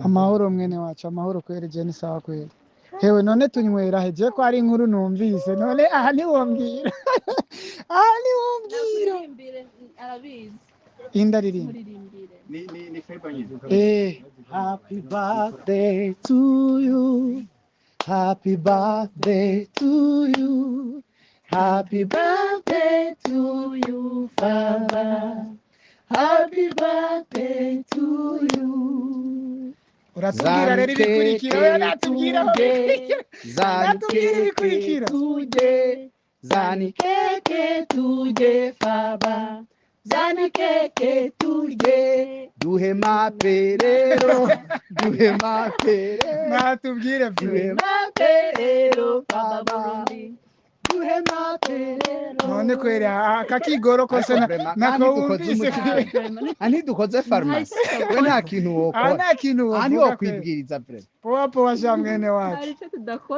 Amahoro mwene wacu, amahoro kweri, je ni sawa kweri. Hewe, none tunywera heje ko ari inkuru numvise, none aha ntiwombwira, aha ntiwombwira. Muririmbire, arabizi. Indaririmba. Muririmbire. Ni Feba nyine. Eh. Happy birthday to you. Happy birthday to you. Happy birthday to you, Father. Happy birthday to you. Uratubwira rero ibikurikira, oya, natubwira aho bikurikira. Zana Natubwira keke ibikurikira. tuje. Zana keke tuje, Faba. Zana keke tuje. Duhe maperero. Duhe maperero. Natubwire Duhe pe. maperero, Baba Faba. Burundi. Duhe maperero. None kweri aka kigoro kose Vraiment, nako kandi dukoze wumvise umuti. kweri. Aha ntidukoze farumasi. We nta kintu Aha wokora. nta kintu Aha wovuga kweri. ntiwokwibwiriza vraiment. Powa powa sha mwene wacu. Hari icyo tudakora.